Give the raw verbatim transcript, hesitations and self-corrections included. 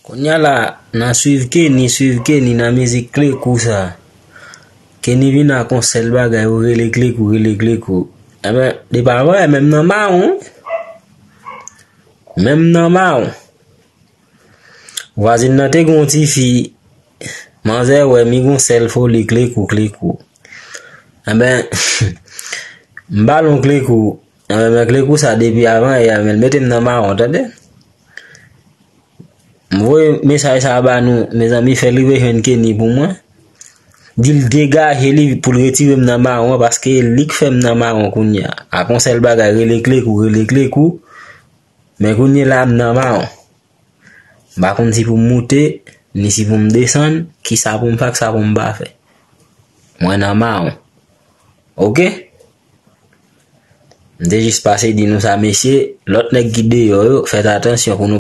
Kounye a la, nan swiv Kenny, swiv Kenny nan mizik Klekou sa. Kenny vin ak yon sèl bagay, ou rele Klekou, rele Klekou. Enben, depi avan yè, menm nan mawon. Menm nan mawon. Vwazin nan te gen yon tifi, manzè wè, mi gen yon sèl foli, Klekou, Klekou. Enben, m ba l yon Klekou. Enben, men Klekou sa depi avan yè, men l mete m nan mawon, tande. M voye mesaj sa a ba nou, mezanmi, fè l rive jwenn Kenny pou mwen. Di l degaje li pou l retire m nan mawon an, paske li k fè m nan mawon kounye a. Ak yon sèl bagay, rele Klekou, rele Klekou. Men kounye la, m nan mawon. M pa konn si pou m moute, ni si pou m desann, kisa pou m fè ak sa pou m pa fè. Mwen nan mawon. Oke? M te jis pase di nou sa, mesye, lòt nèg ki deyò yo, fèt atansyon pou nou